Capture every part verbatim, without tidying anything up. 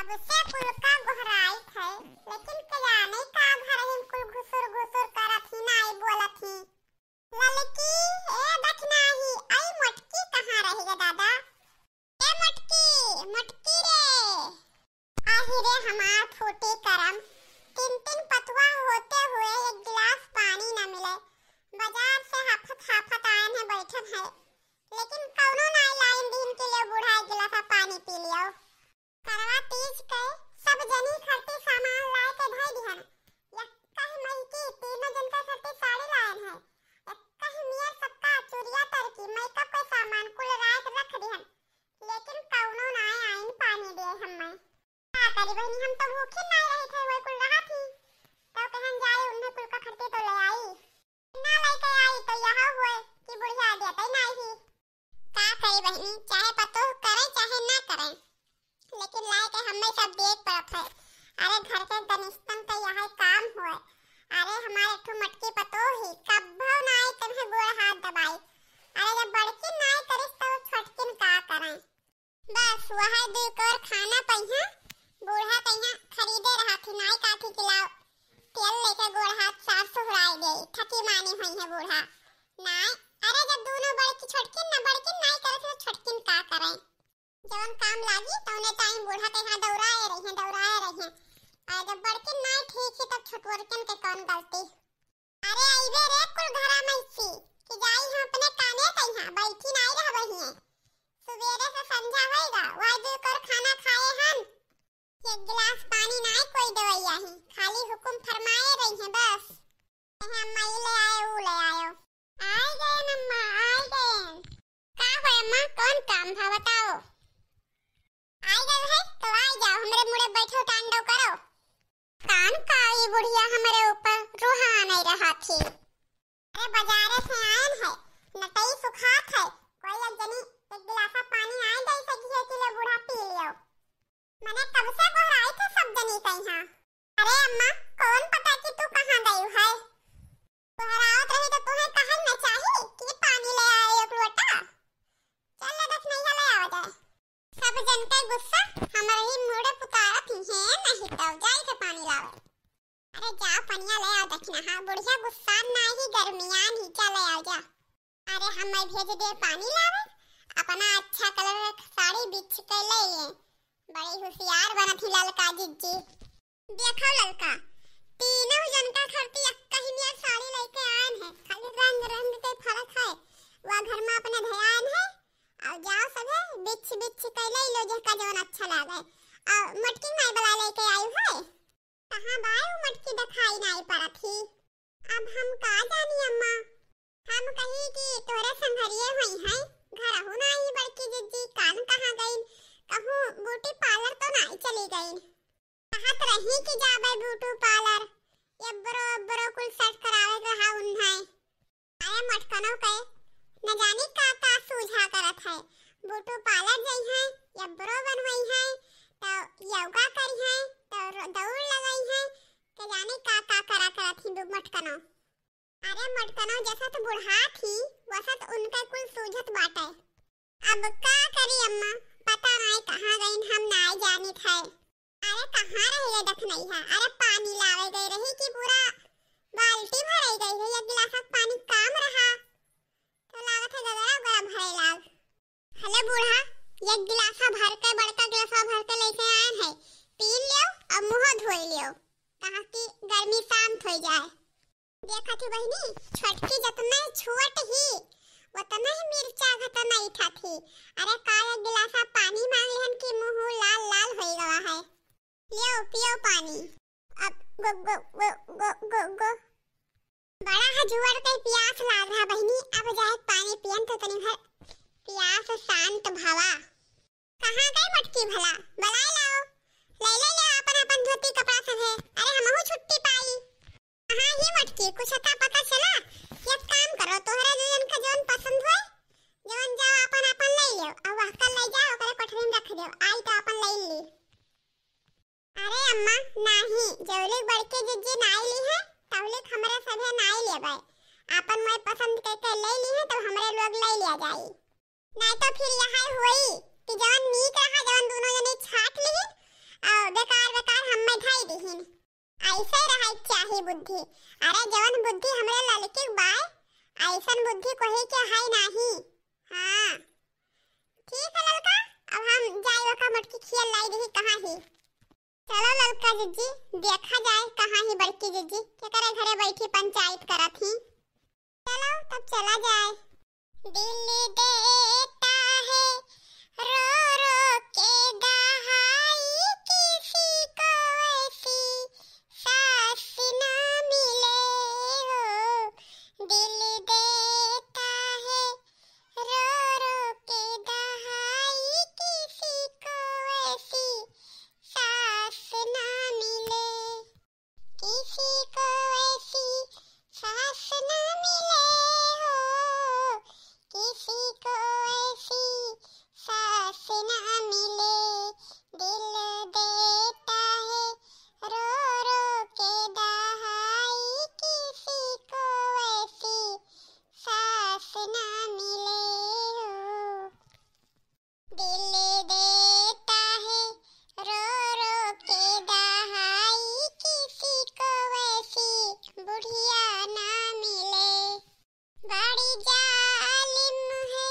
अब से कुल का गोहराइत है, लेकिन के जाने का घर ही कुल घुसुर घुसुर करत ही, नाई बोलत ही। ललकी, ए दखिनाही, आई मोटकी कहाँ रही गे दादा? ए मोटकी, मोटकी रे। आही रे हमार फूटी करम, तीन तीन पतुआ होते हुए एक गिलास पानी न मिले। बाजार से हाफत हाफत आयन है, बैठन है, लेकिन कौनो नाई लाइन दीन कि ले बूढ़ा एक गिलासा पानी पी लियो। करवा तीज के सब जनी खरती सामान लाए के धई दिहन। यक्कहि मई की तीनों जन के खरती साड़ी लायन है। यक्कहि मियर सबका चूड़िया तरकी, मेकअप के सामान कुल लाए के रख दिहन। लेकिन कौनो नाय आइन पानी दे हम्मे। का करी बहिनी, हम तो भूखी नाय रही थे, वही कुल रहा थी। तो कहन जाए उन्हें कुल का खरती तो ले आई। ना लेके आई तो यह हुए कि बुढ़िया देते नाय ही। का करी बहिनी, चाहे पतोह करे चाहे ना करे, लेकिन लाए के हमें सब देख पड़त है। अरे घर के गनिस्तन के यह काम हुए। अरे हमारे एक ठो मटकी पतोह ही कब्बो नाई तुम्हें गोड़ हाथ दबाई। अरे जब बड़किन नाई करिस तो छोटकिन का करें। बस वह दू कोर खाना पइहा, बूढ़ा कइहा खरीदे रहा थी, नाई काठी किलाओ। तेल लेके गोड़ हाथ साफ सुहराए गई, थकी मानी हुई है बूढ़ा। नाई, अरे जब दोनों बड़की छोटकिन ना बड़किन नाई करे तो छोटकिन का करें? जवन काम लागी तौने टाइम बूढ़ा के यहाँ दौड़ाए रही हैं, दौड़ाए रही हैं। और जब बड़किन नाई ठीक ही तब छोटवरकन के कौन गलती? अरे अइबे रे कुल घरा में सी कि जाई हम अपने कामे कइहाँ, बैठी नाई रहबे हिये। सुबेरे से संझा होइगा, वाई दू कर खाना खाए हन। एक गिलास पानी नाई कोई देवैया ही, खाली हुकुम फरमाए रही हैं बस। कहे अम्मा ई ले आए, ऊ ले आयो। आए गए अम्मा, आए गए। का हो अम्मा, कौन काम था बताओ? आए गए है तो आए जाओ, हमरे मुड़े बैठो तांडव करो। कान का ई बुढ़िया हमरे ऊपर रुहा नहीं रहा थी। अरे बाजारे से आयन है, नटई सुखात है, कोई एक जनी एक गिलासा पानी आए दे सकी है कि ले बूढ़ा पी लियो। मने कब से गोहराई थे सब जनी कइहाँ। अरे अम्मा, कौन पता कि तू कहाँ गई है? गोहरावत रही तो तुम्हें कहल न चाही कि पानी ले आए एक लोटा। चल ले दस नैया ले आवा जाए। सब जन के गुस्सा हमरे ही मुड़े पुकारत ही हैं, नहीं तो जाई के पानी लावे। अरे जा पनिया ले आओ दखिनहा, बुढ़िया गुस्सा नाही गर्मियान ही, जा ले आओ जा। अरे हम मैं भेज दे पानी लावे, अपना अच्छा कलर के साड़ी बिछ के ले ले। बड़ी होशियार बनत ही ललका जिज्जी। देखो ललका, तीनों जन का खरती एक ही नियर साड़ी लेके आयन है, खाली रंग रंग के फर्क है। वह घर में अपने धयान है, और जाओ सभे बिछ बिछ के ले लो जेका जौन अच्छा लागे। और मोटकी माई बला लेके आई है। कहाँ बाय उ मटकी देखाई नाई पड़त ही। अब हम का जानी अम्मा। हम कही कि तोहरे संघरिये होई हैं, घरहु नाई बड़की जिज्जी, कान कहाँ गईन, कहूँ ब्यूटी पार्लर तो नाई चली गईन। कहत रही कि जाबे ब्यूटी पार्लर, एब्रो एब्रो कुल सेट करावे के रहा उन्हें। अरे मोटकनो के न जानी का का सूझा करत है। ब्यूटी पार्लर जइहैं, एब्रो बनवइहैं, त योगा करिहैं, त रो-, दौड़ लगइहैं, के जानी का का करा करत ही दू मोटकनो। अरे मोटकनो जसत बुढ़ात ही, वसत उनके कुल सूझत बाटे। अब का करी अम्मा, पता नाई कहाँ गईन, हम नाई जानित है। अरे कहाँ रही रे दखनैया? अरे पानी लावे गई रही कि पूरा बाल्टी भरई गई है, एक गिलास पानी काम रहा तो लागत है गगरा गगरा भरे लाग। हले बूढ़ा, एक गिलासा भर के, बड़का गिलासा भर के लेके आयन है, पी लियो और मुँह धोई लियो, ताकि गर्मी शांत हो जाए। देखत ही बहिनी, छोटकी जतना ही छोट ही, वतना ही मिर्चा घटना इठत ही। अरे का एक गिलासा पानी मांग लेहन कि मुंह लाल लाल होई गवा है। लियो, पियो पानी। अब गो, गो, गो। बड़ा हजूर के प्यास लाग रहा बहिनी, अब जाए पानी पियन तो तनी भर प्यास शांत भवा। कहाँ गई मटकी भला? बलाए लाओ। ले, ले, ले, आपन, आपन धोती कपड़ा सब है। अरे, हमहू छुट्टी पाई। कहाँ ही मटकी? कुछ अता पता चला? एक काम करो, तोहरा जो जन का जौन पसंद होए, जौन जाओ आपन, आपन ले लियो। अब वह कल ले जाओ, ओकरे कोठरी में रख दियो। आई तो आपन ले ली। अरे अम्मा, नाही, जौलिक बड़के जिज्जी नाई ली है, तौलिक हमरे सभे नाई लेबै। आपन मोए पसंद के, के ले ली है, तब हमरे लोग ले लिया जाई। नाई तो फिर यह होई कि जवन नीक रहा, जवन दोनों जने छाट ली, आ ऐसे रहे चाही बुद्धि। अरे जवन बुद्धि हमरे ललकी बाय, ऐसन बुद्धि कोही के है नाही। हाँ, ठीक है ललका, अब हम जाए ओका मोटकी खिया लाई रही कहाँ ही। चलो ललका जिज्जी, देखा जाए कहाँ ही बड़की जिज्जी, केकरे घरे बैठी पंचायत करत ही। चलो तब चला जाए। दिल देता है रो रो के दहाई, किसी को ऐसी सास ना मिले हो। दिल देता है रो रो के दहाई, किसी को ऐसी सास ना मिले। किसी को ऐसी सास ना मिले हो, किसी को ऐसी सास ना मिले। दिल देता है रो रो के दहाई, किसी को ऐसी सास ना मिले हो। दिल देता है रो रो के दहाई, किसी को वैसी बुढ़िया ना मिले। बड़ी जालिम है,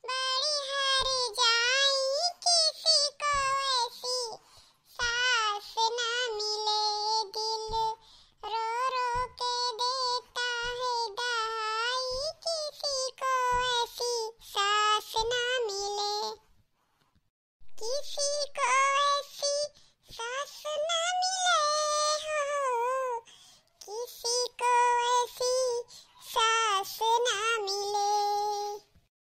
बड़ी हर जाई, किसी को वैसी सास ना मिले। दिल रो रो के देता है दहाई, किसी को ऐसी सास ना मिले। किसी को ऐसी सास ना मिले हो, किसी को ऐसी सास ना मिले।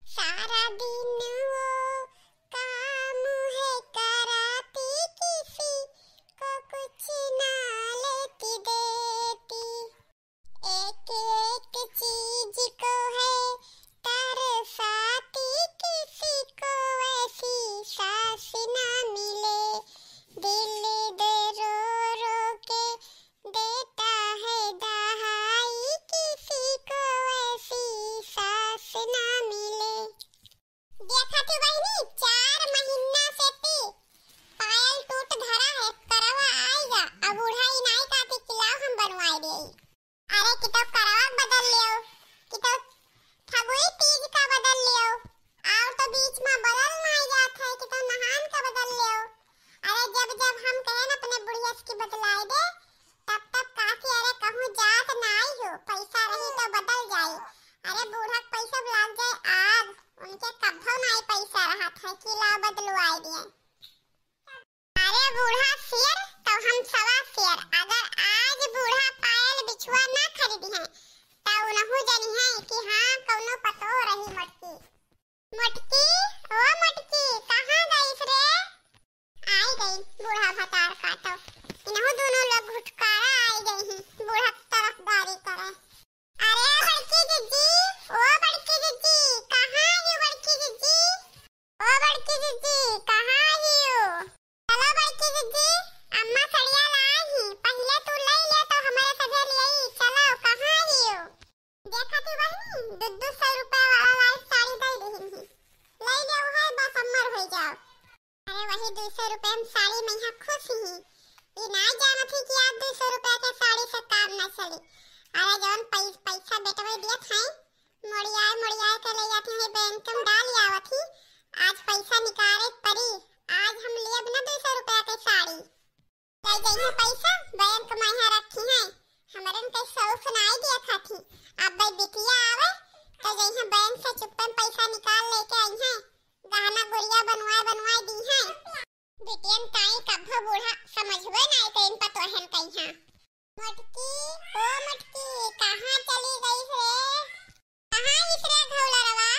सारा दिन वो काम है कराती, किसी को कुछ ना लेती देती। एक एक चीज को है तरसाती, किसी को ऐसी सास ना मिले। दिल दे रो रो के देता है दहाई, किसी को ऐसी सास ना मिले। देखा तू बहिनी, चार महीना से ती पायल टूट धरा है, करवा आएगा। अब बूढ़ा ई नाई कहती कि लाओ हम बनवाए दे। अरे कि तो करवा बदल लियो, कि तो फगुई तीज का बदल लियो, और तो बीच में बदल नाई जात है, कि तो नहान का बदल लियो। अरे जब जब हम कहेन अपने बुढ़िया से कि बदलाए दे, तब तब कहती अरे कहूँ जात नाई हो, पैसा रही तो बदल जाई। अरे बूढ़ा के पैसा लाग जाए आज, उनके कब्बो नाई पैसा रहत है कि ला बदलवाए दिए। अरे बूढ़ा शेर तो हम सवा शेर, अगर आज बूढ़ा पायल बिछुआ ना खरीदी है तो उनहू जनी है कि हाँ कौनो पतोह रही मोटकी। मोटकी, ओ मोटकी, कहाँ गईस रे? आई गई बूढ़ा भतार काटो। इनहू दोनों लोग घुटकारा आई गई हैं बूढ़ा की तरफदारी करे। अरे बड़की जिज्जी, ओ बड़की जिज्जी, कहाँ आई बड़की जिज्जी? ओ बड़की जिज्जी, कहाँ आई हो? चलो बड़की जिज्जी, अम्मा सड़िया लाई ही, पहिले तू ले ले तो हमारे सभे ले आई, चलो कहाँ आई हो? देखा तू बहनी, दो दो सौ रुपया वाला लाइट साड़ी दे देहिन ही। ले ले उहे बस अमर हो जाओ। अरे वही दो सौ रुपया में साड़ी में यहाँ खुश ही। ई ना जानत ही कि आज दो सौ रुपया के साड़ी से काम ना चली। अरे जौन पै-, पैसा बेटवे दियत है, मोड़ियाए मोड़ियाए के ले जात ही बैंक में डाल आवत ही। आज पैसा निकाले पड़ी, आज हम लेब ना दो सौ रुपया के साड़ी। ले जइहे पैसा, बैंक में यहाँ रखी है। हमरन के शौक नाई दिया खाती। अब भाई बिटिया आवे, तो जइहे बैंक से चुप्पे में पैसा निकाल लेके आई है। गहना गुड़िया बनवाए बनवाए दी है। बिटियन ताई कब्बो बूढ़ा समझबे नाई कइन पतोहन कइहाँ। मोटकी, ओ मोटकी, कहाँ चली गई रे? कहाँ इसरे घौलरवा?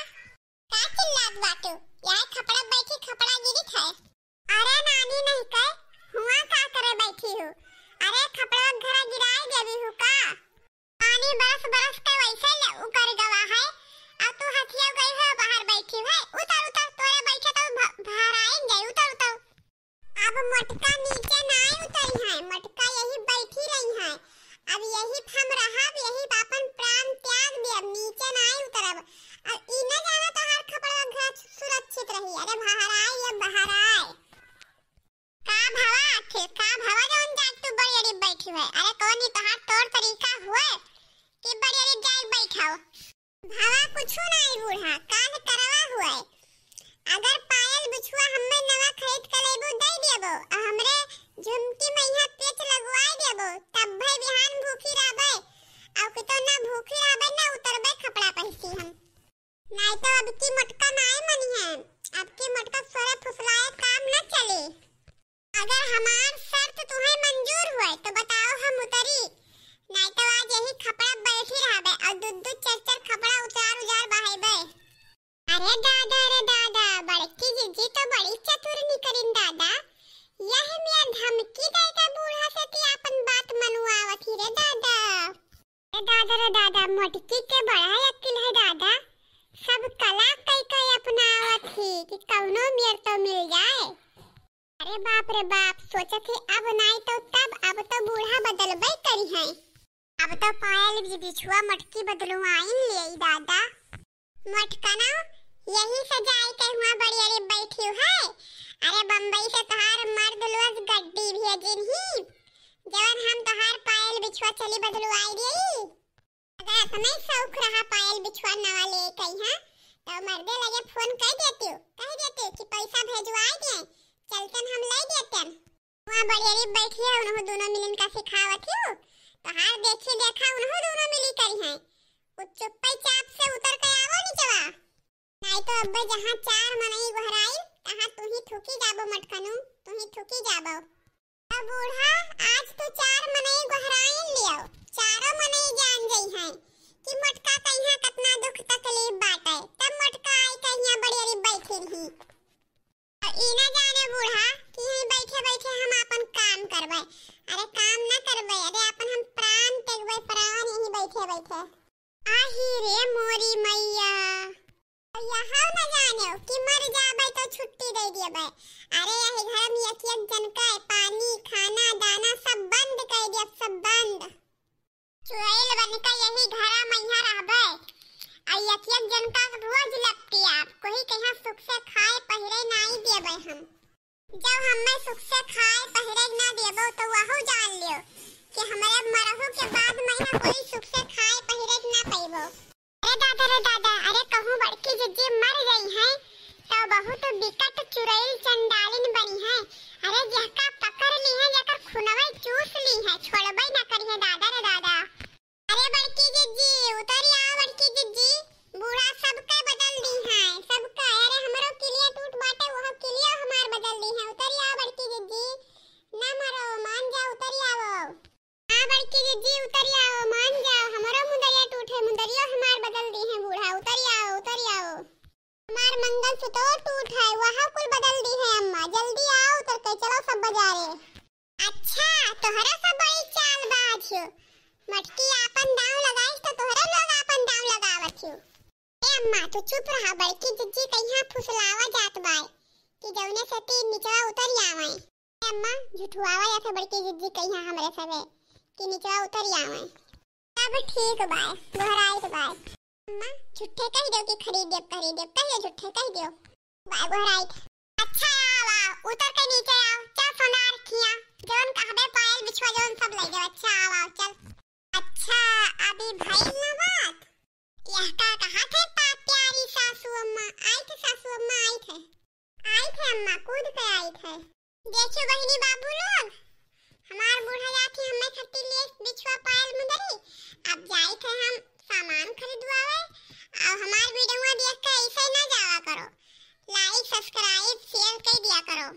का चिल्लात बाटू? यह खपड़ा बैठी खपड़ा गिरित है। अरे नानी नहीं कह, हुआ का करे बैठी हो? अरे खपड़ा घरा गिराए देवी हो का? पानी बरस बरस के वैसे ले उकर गवा है, अब तू हथिया गई है बाहर बैठी है। उतर उतर, तोरे बैठे तो भ-, भहराएंगे, उतर उतर। अब मोटका नीचे नाई उतरी है, मोटका यही बैठी रही है। अब यही हम रहब, यही आपन प्राण त्याग देब, नीचे नाई उतरब। अब ई न जाना तोहार खपड़वा घर सुरक्षित रही। अरे बहराए, ये बहराए। का भवा आखिर, का भवा जौन जात तू बड़ी अड़ी बैठी है? अरे भावा कुछु नाई बूढ़ा, काल करवा हुए। अगर पायल बिछुआ हम्मे नवा खरीद के लेबू, दे देबो, आ हमरे झुमकी में यहाँ पेच लगवाई देबो, तब भाई बिहान भूखी रहबे, और कि तो ना भूखी रहबे, ना उतरबे खपड़ा पहिसी हम। नाई तो अब की मोटका नाई मनी है, अब की मोटका सोरे फुसलाए काम न चली। अगर हमार शर्त तुहे मंजूर हुए तो बताओ हम उतरी, नाई तो आज यही खपड़ा बैठी रहबे और दू दू चार चार खपड़ा उजार उजार बहाइबे। अरे दादा रे दादा, बड़की जिज्जी तो बड़ी चतुर निकरिन दादा, यह मिया धमकी दे के बूढ़ा से ती आपन बात मनुआवत ही रे दादा। ए दादा रे दादा, मोटकी के बड़ा अकिल है दादा, सब कला कई कई अपनावत ही कि कौनो मेर तो मिल जाए। अरे बाप रे बाप, सोचत ही अब नाई तो तब, अब तो बूढ़ा बदलबे करी है। अब तो पायल भी बिछुआ मोटकी बदलुआइन ले दादा। मोटकनो, यही से जाए के हुआ बड़ी अरे बैठी है। अरे बम्बई से तोहार मर्द लोग गड्डी भेजिन ही, जवन हम तोहार पायल बिछुआ चली बदलवाई देई। अगर अपने शौक रहा पायल बिछुआ नवा ले कही है, तो मर्दे लगे फोन कर देती हूँ, कह देती हूँ कि पैसा भेजवाई दिए, चलतन हम ले देतन। वहाँ बड़ियारी बैठी है, उन्हों दोनों मिलिन का सिखावत ही हूँ, तो हार देखी देखा उन्हों दोनों मिली करी हैं। वो चुप्पे चाप से उतर के आवो निचवा, नाई तो अब्बे जहाँ चार मनई गोहराई, तहाँ तू ही थूकी जाबो मटकनू, तू ही थूकी जाबो। तो बूढ़ा, आज तू चार मनई गोहराइन लियो, चारों मनई जान जई हैं कि मोटका कहिया कतना दुख तकलीफ बाटे। तब मोटका आई कहिया बड़ी अरी बैठिन ही। और ई ना जाने बूढ़ा कि यहीं बैठे बैठे हम आपन काम करबे। अरे काम ना करबे, अरे आपन हम प्राण त्यागबे, प्राण यहीं बैठे बैठे। आही रे मोरी मैया। यहाँ न जाने कि मर जाबे तो छुट्टी दे देबे। अरे यही घर में एक एक जन का पानी, खाना, दाना सब बंद कर दिया, सब बंद। चुड़ैल बन के यही घर में यहाँ रहबे। आ एक एक जन का रोज लपटी आप, कोई कहीं सुख से खाए पहिरे नाई देबे हम। जब हमें सुख से खाए पहिरे ना देबो तो वहू जान लियो कि हमरे मरहू के बाद में यहाँ कोई सुख से खाए पहिरे ना पैबो। अरे दादा रे दादा, अरे कहूँ बड़की जिज्जी मर गई हैं, तो बहुत बिकट चुड़ैल चंडालिन बनी हैं। अरे जेहका पकड़ ली हैं, जेकर खुनवे चूस ली हैं, छोड़बे ना करी हैं दादा रे दादा। अरे बड़की जिज्जी, उतरी आओ बड़की जिज्जी, बूढ़ा सबके बदल दी हैं, सबके। अरे हमरो किलिया टूट बाटे, वह किलिया हमार बदल दी हैं, उतरी आओ बड़की जिज्जी, ना मरो, मान जाओ, उतरी आओ। हाँ बड़की जिज्जी, उतरी आओ, मान जाओ, हमरो मुंदरिया टूट है, मुंदरियो हमार बदल दी है बूढ़ा, उतरी आओ, उतरी आओ। हमार मंगलसूत्र टूट है, वह कुल बदल दी है अम्मा, जल्दी आओ उतर के, चलो सब बाजारे। अच्छा, तोहरा सब बड़ी चालबाज हो, मटकी आपन दांव लगाइस तो तोहरे लोग आपन दांव लगावत हो। ए अम्मा, तू चुप रहा, बड़की जिज्जी कहिया फुसलावा जात बाय कि जौने से तीन निचवा उतर आवे। अम्मा, झुठुआवा या थे बड़की जिज्जी कहिया हमरे सबे कि निचवा उतरी आवे। सब ठीक बाय, गोहराइत बाय। अम्मा, झुट्ठे कहि देउ कि खरीद देब, खरीद देब, कहियो झुट्ठे कहि देउ। बाय, गोहराइत। अच्छा, आवा, उतर के नीचे आओ, चल सोनार खिया, जौन कहबे पायल बिछुआ जौन सब ले जाओ। अच्छा, आवा, चल। अच्छा, अभी भइल ना बात? यह का कहा थे पा-, प्यारी सासू अम्मा, आई थे सासू अम्मा, आई थे। आई थे अम्मा, कूद के आई थे। देखियो बहिनी बाबू लोग, हमार बूढ़ा जात ही हमें खट्टी ले बिछुआ पायल मुंदरी। अब जाई थे हम सामान खरीदवावे। और हमार वीडियो देख के ऐसे ना जावा करो, like, subscribe, share कर दिया करो।